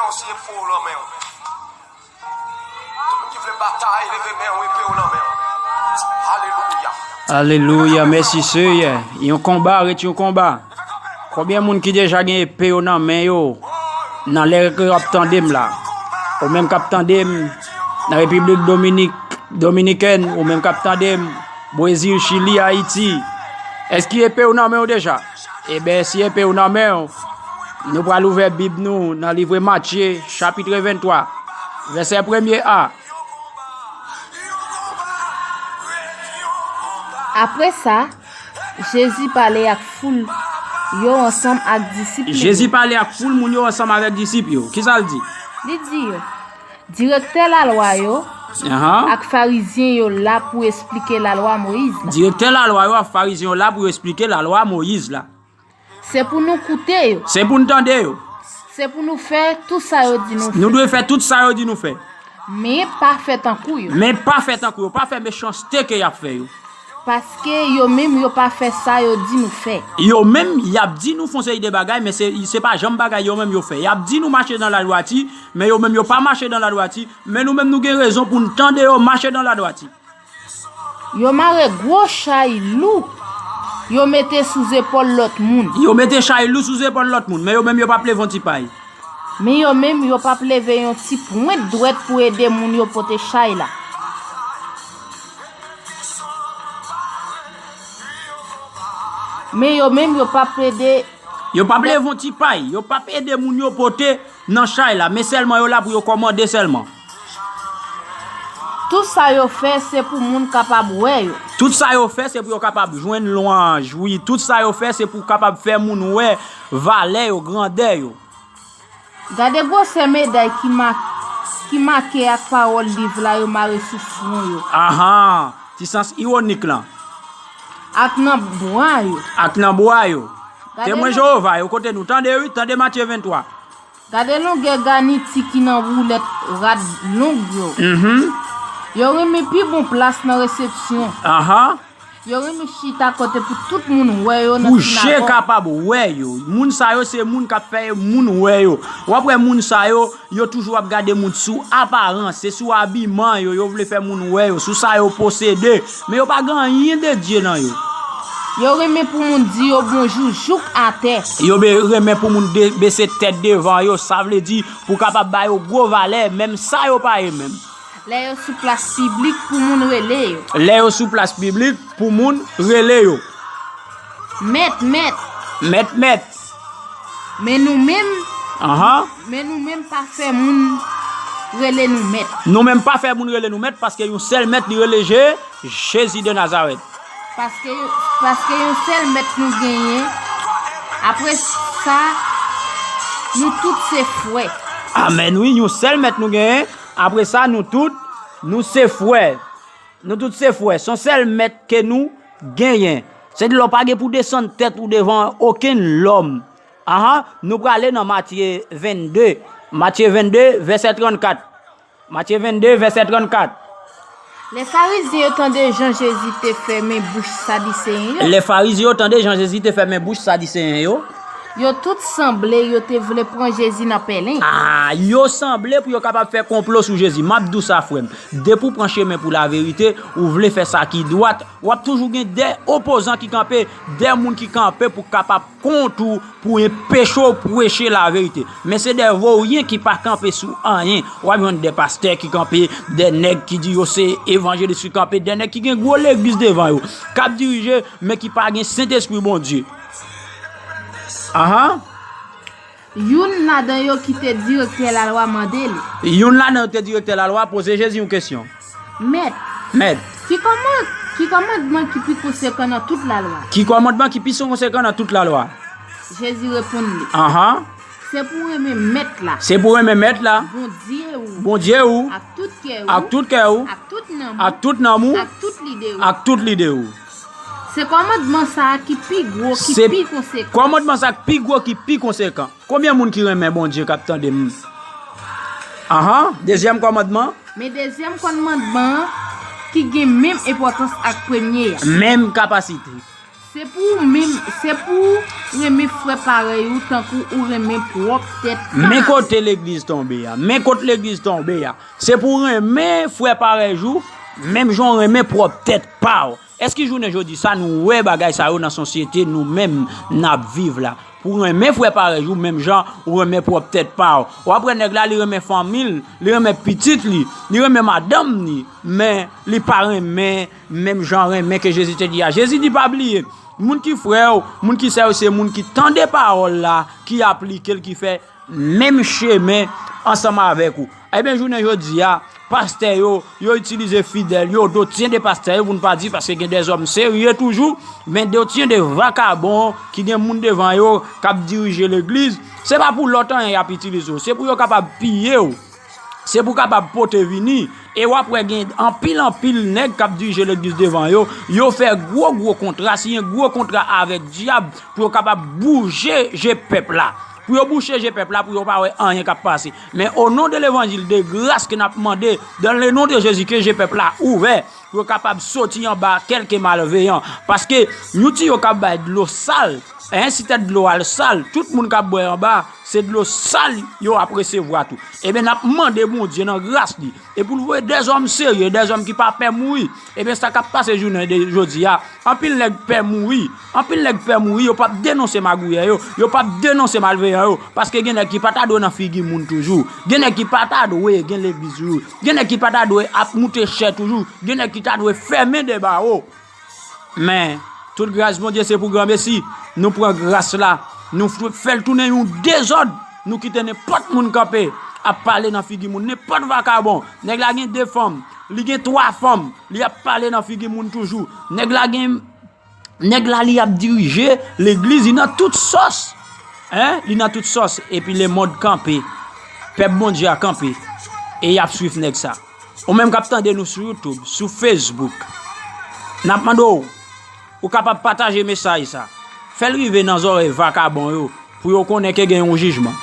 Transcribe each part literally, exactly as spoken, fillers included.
Yon se epe w nan men w. Tout moun ki vle batay, leve men w, epe w nan men w. Alelouya. Alelouya, mèsi Seyè. Yon konba ret yon konba. Konbyen moun ki deja gen epe yo nan men yo nan lè ke w ap tande m la? Ou menm k ap tande m nan Repiblik Dominik, Dominikèn, ou menm k ap tande m Brezil, Chili, Ayiti, èske epe w nan men w deja? Ebyen, si epe w nan men w, nou pral ouvè Bib nou nan livre Matye, chapit venntwa, vèsè premye a. Apre sa, Jezi pale ak foul yo ansanm ak disip li yo. Jezi pale ak foul moun yo ansanm avèk disip yo. Kisa l di? Li di yo, Direktè lalwa yo Ahan. ak Farizyen yo la pou esplike lalwa Moyiz la. Direktè lalwa yo ak Farizyen yo la pou yo esplike lalwa Moyiz la. Se pou nou koute yo. Se pou n tande yo. Se pou nou fè tout sa yo di nou fè. Nou dwe fè tout sa yo di nou fè. Men pa fè tankou yo. Men pa fè tankou yo. Pa fè mechanste ke y ap fè yo. Paske yo menm yo pa fè sa yo di nou fè. Yo menm, y ap di nou fè yon seri de bagay, men se, se pa janm bagay yo menm yo fè. Y ap di nou mache nan ladwati, men yo menm yo pa mache nan ladwati, men nou menm nou gen rezon pou n tande yo mache nan ladwati. Yo mare gwo chay lou yo mete sou zepòl lòt moun. Yo mete chay lou sou zepòl lòt moun, men yo menm yo p ap leve yon ti pay. Men yo menm yo p ap leve yon ti pwent dwèt pou ede moun yo pote chay la. Men yo menm yo p ap ede. Yo p ap leve yon ti pay, yo p ap ede moun yo pote nan chay la, men sèlman yo la pou yo kòmande sèlman. Tout sa yo fè se pou moun kapab wè yo. Tout sa yo fè se pou yo kapab jwenn lwanj, wi, tout sa yo fè se pou kapab fè moun wè valè yo, grandè yo. Gade gwosè meday ki ma, ki make ak pawòl liv la yo mare sou fwon yo. Ahan, ti sans iwonik lan. Ak nan bwa yo. Ak nan bwa yo. Temwen Jewova yo, kote nou? Tande wi, tande Matye venntwa. Gade longè ganiti ki nan woulèt rad long yo. Mhm. Yo renmen pi bon plas nan resepsyon. Ahan. Yo renmen chita kote pou tout moun wè yo nan sinagogue. Pou je kapab wè yo. Moun sa yo se moun k ap fè moun wè yo. W ap wè moun sa yo, yo toujou ap gade moun sou aparans, se sou abiman yo, yo vle fè moun wè yo, sou sa yo posede. Men yo pa gen anyen de Dye nan yo. Yo renmen pou moun di yo bonjou jouk atè. Yo be, renmen pou moun de, bese tèt devan yo, sa vle di pou kapab ba yo gwo valè, menm sa yo pa ye menm. Lè yo sou plas piblik pou moun rele yo. Lè yo sou plas piblik pou moun rele yo. Mèt, mèt. Mèt, mèt. Men nou menm, Ahan. Men nou menm pa fè moun rele nou mèt. Nou menm pa fè moun rele nou mèt paske yon sèl mèt li rele Je, Jezi de Nazarèt. Paske, paske yon sèl mèt nou genyen. Apre sa, nou tout se frè. Amèn wi, yon sèl mèt nou genyen. Apre sa, nou tout, nou se frè. Nou tout se frè. Se yon sèl mèt ke nou genyen. Se di lè w pa gen pou desann tèt ou devan okenn lòm. Ahan, nou prale nan Matye vennde. Matye vennde, vèsè trannkat. Matye vennde, vèsè trannkat. Lè Farizyen yo tande jan Jezi te fèmen bouch Sadiseyen yo. Lè Farizyen yo tande jan Jezi te fèmen bouch Sadiseyen yo. Yo tout sanble yo te vle pran Jezi nan pèlen. Ah, yo sanble pou yo kapab fè konplo sou Jezi. M ap di w sa, frè m. Depi w pran chemen pou laverite, ou vle fè sa ki dwat, w ap toujou gen de opozan ki kanpe, de moun ki kanpe pou kapab kont ou, pou enpeche w preche laverite. Men se de voryen ki pa kanpe sou anyen. W ap jwenn de pastè ki kanpe, de nèg ki di yo se evanjelis ki kanpe, de nèg ki gen gwo legliz devan yo, k ap dirije, men ki pa gen Sentespri Bondye. Ahan. Youn ladan yo ki te direktè lalwa mande li. Youn ladan yo ki te direktè lalwa poze Jezi yon kesyon. Mèt. Mèt. Ki kòman, ki kòmandman ki pi konsekan nan tout lalwa? Ki kòmandman ki pi konsekan nan tout lalwa? Jezi reponn li. Ahan. Se pou w renmen Mèt la. Se pou w renmen Mèt la. Bondye ou. Bondye ou. Ak tout kè ou. Ak tout kè ou. Ak tout nanm ou. Ak tout nanm ou. Ak tout lide ou. Ak tout lide ou. Se kòmandman sa a ki pi gwo, ki pi konsekan. Kòmandman sa a ki pi gwo, ki pi konsekan. Konbyen moun ki renmen Bondye k ap tande m? Ahan, dezyèm kòmandman. Men dezyèm kòmandman an ki gen menm enpòtans ak premye a. Menm kapasite. Se pou ou menm, se pou ou renmen frè parèy ou tankou ou renmen pwòp tèt pa. Men kote legliz tonbe a, men kot legliz tonbe a. Se pou w renmen frè parèy ou, menm jan w renmen pwòp tèt pa w. Èske jounen jodi sa nou wè bagay sa yo nan sosyete nou menm n ap viv la? Pou w renmen frè parèy ou, menm jan ou renmen pwòp tèt pa w. W ap wè nèg la, li renmen fanmi l, li renmen pitit li, li renmen madanm ni, men li pa renmen menm jan renmen ke Jezi te di a. Jezi di pa bliye, moun ki frè w, moun ki sè w, se moun ki tande pawòl la, ki aplike l, ki fè menm chemen ansanm avèk ou. Ebyen, jounen jodi a, pastè yo, yo itilize fidèl yo, dotyen de pastè yo, pou n pa di, paske gen dèzòm serye toujou, men dotyen de vakabon ki gen moun devan yo k ap dirije legliz. Se pa pou lòt anyen y ap itilize w, se pou yo kapab piye w. Se pou kapab pote vini. E w ap wè gen anpil, anpil nèg k ap dirije legliz devan yo. Yo fè gwo, gwo kontra, siyen gwo kontra avèk dyab pou yo kapab bouje je pèp la. Pou yo bouche je pèp la, pou yo pa wè anyen k ap pase. Men o non de levanjil de gras ke n ap mande, dans le nom de Jésus, ke je pèp la ouvè, pou yo kapab soti anba kèlke malveyan. Paske yon tiyo k ap bay dlo sal, en, si tèt dlo a l sal, tout moun k ap bwè anba, se dlo sal yo ap resevwa tou. Ebyen, n ap mande Bondye nan gras li, e pou l voye dèzòm serye, dèzòm ki pa pè mouri. Ebyen, sa k ap pase jounen de jodi a, anpil nèg pè mouri, anpil nèg pè mouri, yo p ap denonse magouyè yo, yo p ap denonse malveyan yo, paske gen nèg ki pa ta dwe nan figi moun toujou, gen nèg ki pa ta dwe gen legliz toujou, gen nèg ki pa ta dwe ap moute chè toujou, gen nèg ki ta dwe fèmen de bawo. Men, tout gras Bondye se pou granmesi. Nou pran gras la, nou f-, fè l tounen yon dezòd. Nou kite nenpòt moun kanpe ap pale nan figi moun, nenpòt vakabon. Nèg la gen de fanm, li gen twa fanm, li ap pale nan figi moun toujou. Nèg la gen, nèg la li ap dirije legliz, li nan tout sòs. En, li nan tout sòs, epi lemonn kanpe. Pèp Bondye a kanpe, e y ap swiv nèg sa. Ou menm k ap tande nou sou YouTube, sou Facebook, n ap mande w, ou kapab pataje mesaj sa. Fè l rive nan zòrèy vakabon yo, pou yo konnen ke gen yon jijman.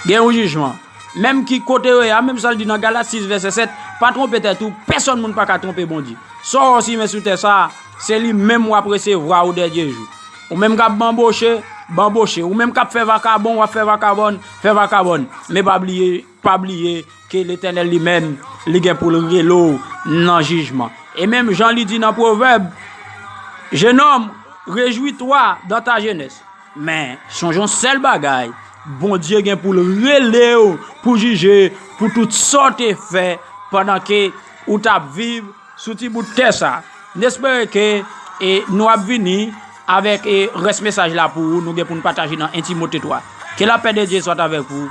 Gen yon jijman. Menm ki kote yo ye a, menm sa l di nan Galat sis vèsè sèt, pa twonpe tèt ou, pèsonn moun pa ka twonpe Bondye. Sa w simen sou tè sa a, se li menm w ap resevwa o dènye jou. Ou menm k ap banboche, banboche. Ou menm k ap fè vakabon, w ap fè vakabòn, fè vakabòn. Men pa bliye, pa bliye ke Letènèl li menm, li gen pou l rele w nan jijman. E menm jan li di nan Pwovèb, Jeune homme, réjouis-toi dans ta jeunesse. Men, sonje yon sèl bagay, Bondye gen pou l rele w pou jije pou tout sa w te fè pandan ke ou t ap viv sou ti bout tè sa. N espere ke, e, nou ap vini avèk, e, rès mesaj la pou ou, nou gen pou n pataje nan en Timote twa. Que la paix de Dieu soit avec vous.